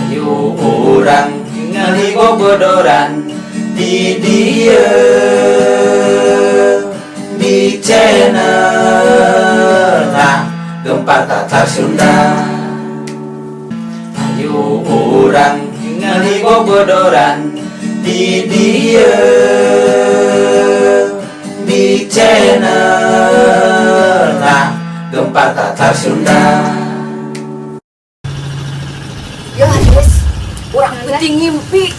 Ayo urang ngali bobodoran di dieu di channel nah Gempar Tatar Sunda. Ayo urang ngali bobodoran di dieu di channel nah Gempar Tatar Sunda. Ya, guys, urang penting ngimpi.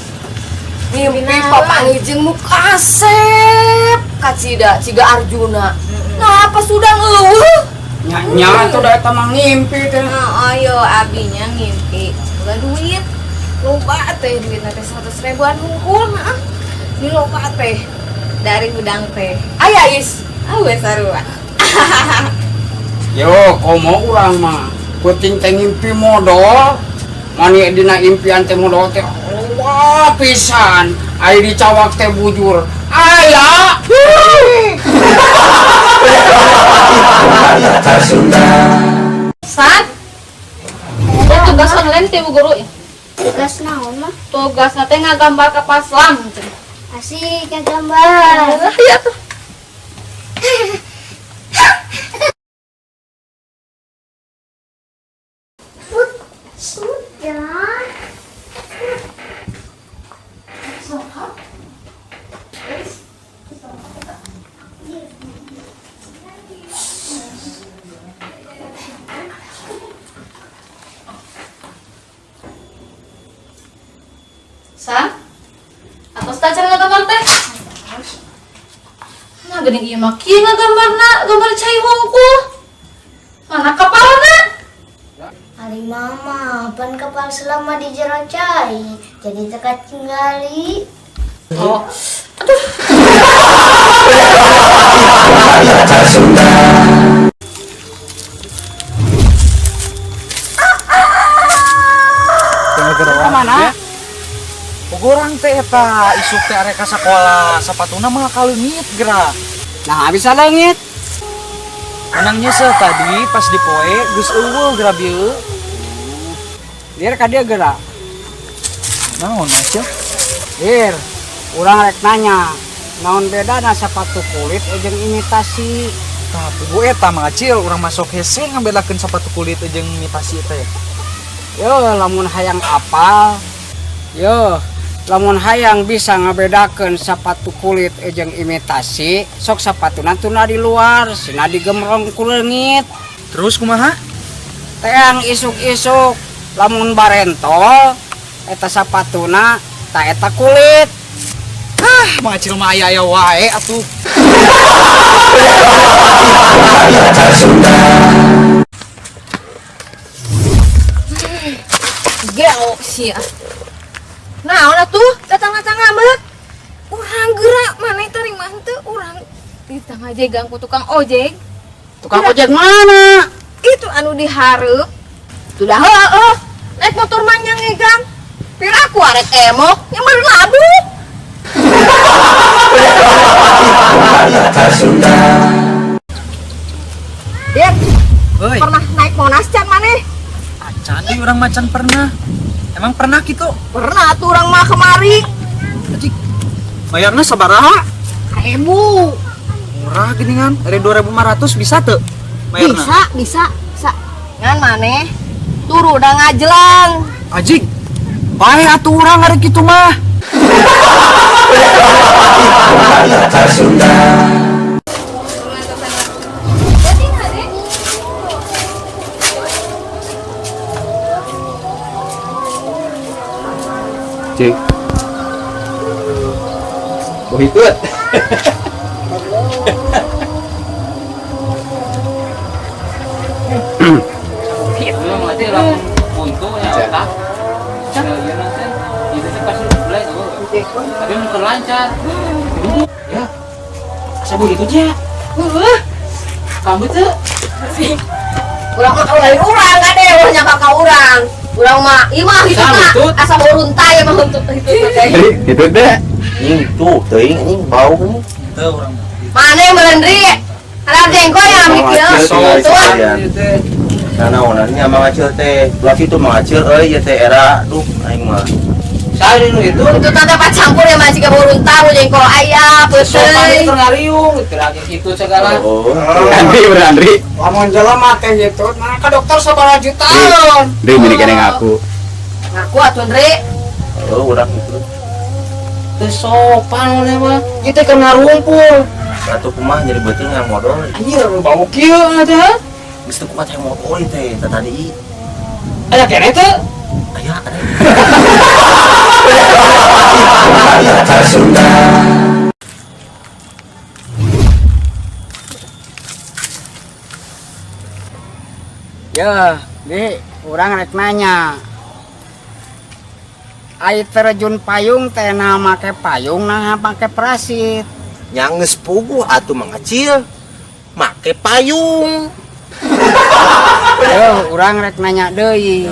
Ngimpi papanggih jeung nu kasep kacida ciga Arjuna. Nah, apa sudah eueuh? Nya nya tuh da eta mah ngimpi teh. Oh, ayo abinya ngimpi. Boga duit. Loba teh duit teh 100 ribuan hungkul nah. Ini loba teh dari gudang teh. Aya is. Ah, we sarua. Yo, komo urang mah. Kucing teh ngimpi modol. Mani dina impian teh modol teh wah pisan. Ari dicawak teh bujur. Aya. Tatar Sunda. San? Oh, tugas online teh Bu Guru ya? Tugas naon mah? Tugas teh ngagambar kapal selam. Asik gambar. Iya tuh. Sudah. San? Atos tacan ngagambar teh? Nah, geuning ieu mah kieu ngagambarna, gambar cai hungkul. Mana kapalna? Ari mama, pan kapal selam mah di jero cai, jadi teka tinggali. Oh. Aduh. Tatar Sunda. Kemana? Urang teh eta isuk teh arek ka sakola, sapatuna mah kaleungit geura. Nah, bisa leungit. Menang nyesel tadi pas dipoe geus eueuh geura bieu. Dir ka dieu geura. Naon Acil? Dir, urang rek nanya. Naon bedana sepatu kulit jeung imitasi? Tah, pugu eta Mang Acil, urang masuk hese ngabedakeun sepatu kulit jeung imitasi teh. Yo, lamun hayang apal. Yo, lamun hayang bisa ngabedakeun sepatu kulit jeung imitasi, sok sapatuna tuna di luar, sina digemrong ku leungit. Terus kumaha? Teang isuk-isuk lamun barentol eta sapatuna ta eta kulit. Ah, Mang Acil mah aya-aya wae atuh. Tatar Sunda. Gelo sia. Naon atuh datang-datang ngambek. Urang gerak maneh tarima henteu urang ditangajegang ku tukang ojek. Tukang ojek mana? Itu anu dihareup. Sudah heueuh. Naik motor mah ngegang. Piraku arek emok yang baru labu. Tatar Sunda. Dir, Euy, pernah naik Monas can maneh? acan deui urang macan pernah. Emang pernah gitu? Pernah tuh urang mah kemari. Anjing. Bayarna sabaraha? Ribu. Murah geuningan, dari 2500 bisa teu? Bayarna. Bisa, bisa, bisa. Ngan maneh turu udah ngajelang. Anjing. Bae atuh urang ari kitu mah. Tatar Sunda. Cik. Mau ikut? Tapi mun lancar. Ya. Asa begitu nya. Kamu tuh Urang mah kalau lain urang kade eueuh nyangka ka urang. Urang mah ieu mah hitutna Hitut. asa uruntai mah huntut hitut teh. Itu deh. Anjing tuh teuing anjing bau anjing. Teu urang mah. Mana yang melendri? Ada jengkol yang mikir. Acil tinggal Tuh. sekalian. Nah, naonan nya Mang Acil teh. Belah kitu Mang Acil euy ieu teh era duh aing mah. Saya nu itu. Itu tanda pak campur ya masih ke burung tahu jengkol ayam, Sopan peuteuy. itu ngariung, lagi gitu segala. Oh. Andri bener Andri. Lamun jelema teh gitu, mana ka dokter sabaraha jutaan. Ndri meni kene ngaku. Ngaku atuh Ndri. Oh, urang itu. Teu sopan maneh mah. Ieu teh keur ngarumpul. Atuh kumaha nyeri beuteung yang modol. Anjir, bau kieu teh. Geus teu kuat yang modol teh teh tadi. Aya keneh teu? Aya ada. Tatar Sunda. Ya, di urang rek nanya. Ai terjun payung teh nah make payung nah make parasit. Nya geus puguh atuh Mang Acil. Make payung. Yo, urang rek nanya deui.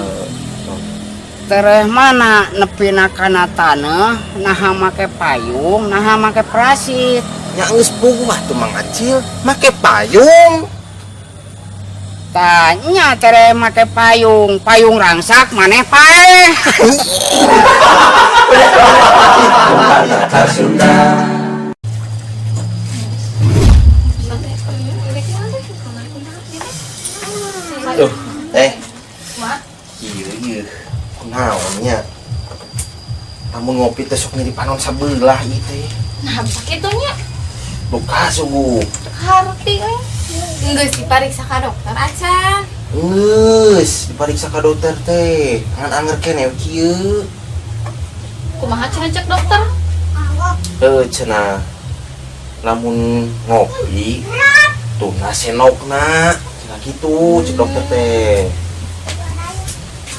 Tereh mana nepina kana taneuh naha make payung naha make parasit. Nya geus puguh atuh Mang Acil, make payung. Tanya tereh make payung, payung rangsak maneh paeh. Tatar Sunda. Duh, teh. Ieu ieu. Kunaon nya? Lamun ngopi teh sok nyeri panon sabelah ieu teh. Nah, bisa kitu nya. Luka suguh. Harti euy. Geus dipariksa ka dokter acan. Geus, dipariksa ka dokter teh. Ngan anger keneh kieu. Kumaha cenah cek dokter? Heuh cenah. Lamun ngopi tuna senokna. Cenah kitu cek dokter teh.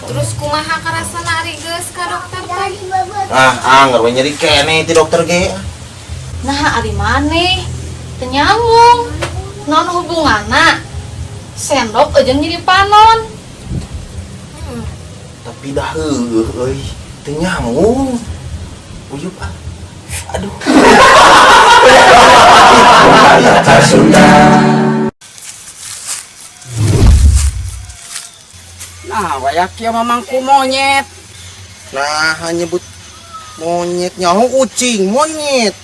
Terus kumaha karasana ari geus ka dokter teh? Ah, anger we nyeri keneh ti dokter ge. Nah, ari maneh teu nyambung. Naon hubunganna? Sendok jeung nyeri panon. Tapi dah heueuh euy, teu nyambung. Uyup ah. Aduh. Tatar Sunda. Nah, waya kieu mamang ku monyet. Nah, nyebut monyet nyaho ucing monyet.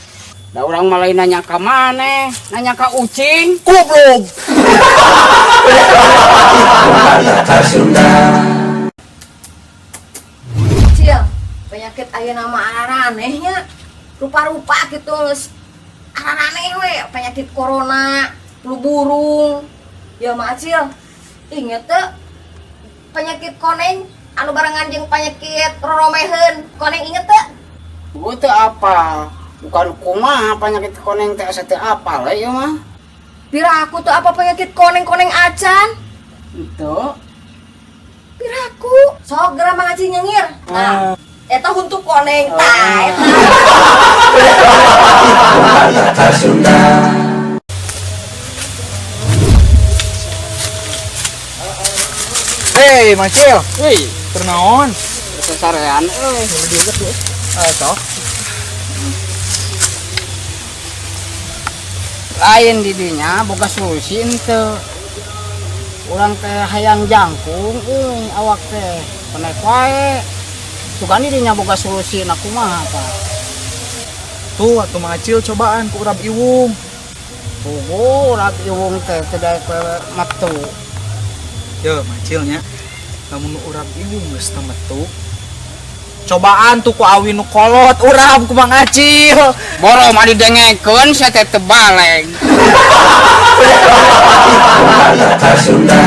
Da urang mah lain nanya ka maneh, nanya ka ucing. Goblok. Tatar Sunda. Cil, penyakit ayeuna mah araneh nya. Rupa-rupa gitu geus araneh we, penyakit corona, flu burung. Ya mah Acil, inget teu penyakit koneng anu barengan jeung penyakit roromeheun. Koneng inget teu? Gua teu apal. Bukan kumaha penyakit koneng teh asa teu apal we ieu mah. Piraku tuh apa penyakit koneng-koneng acan? Itu. Piraku. Sok geura Mang Acil nyengir. Nah, eta huntu koneng tah eta. Tatar Sunda. Hei, Macil. Wih, Keur naon? sasarean euy. Sok. Lain didinya boga solusi henteu. Urang teh hayang jangkung euy awak teh penek wae. Sugan didinya boga solusi na kumaha tah. Tuh atuh Mang Acil cobaan ku urap iwung. Pugu urap iwung teh teu daek metu. Yo, Macil nya. Lamun urap iwung geus teu metu. Cobaan tuh ku awi nu kolot urap ku Mang Acil. Boro mah didengekeun sia teh teu baleng. Tatar Sunda.